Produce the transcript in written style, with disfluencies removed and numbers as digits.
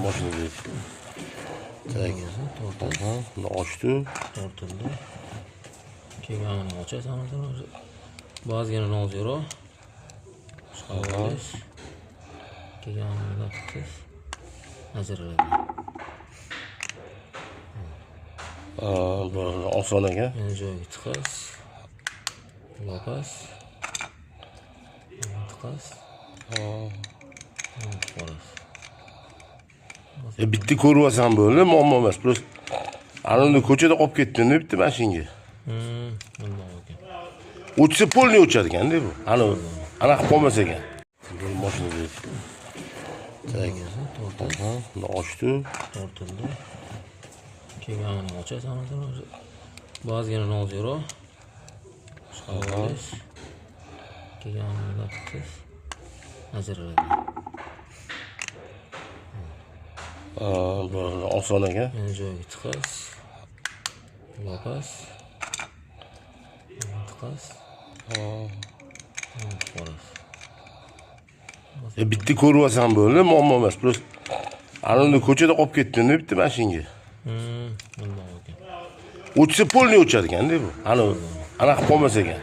Mashina deydi. Так. Tortildi. Aha, buni ochdi. Tortildi. Keyin mana buni ochasiz hammasini o'zi. Bu ozgina nozikroq. Chiqarib olasiz. Keyin mana bunday qilsiz. Ajraladi. Ha, bu oson ekan. Yana joyiga tiqasiz. Yopasiz. Tiqasiz. Chiqarasiz. Bitta ko'rib olsam bo'ldi, muammo emas. Просто ana unda ko'chada qolib ketdim bitta mashinga. Bundoq ekan. O'chsa, полный o'char ekanda bu. Ana anaqa qilib qolmas ekan. Mashina deydi. Так. Tortildi. Aha, buni ochdi. Tortildi. Keyin mana buni ochasiz hammasini o'zi. Bu ozgina nozikroq. Chiqarib olasiz. Keyin mana bunday qilsiz. Ajraladi. Ha, bu oson ekan. Yana joyiga tiqasiz. Yopasiz. Tiqasiz. Chiqarasiz. Bitta ko'rib olsam bo'ldi, muammo emas. Просто ana unda ko'chada qolib ketdim bitta mashinga. Bundoq ekan. O'chsa, полный o'char ekanda bu. Ana anaqa qilib qolmas ekan.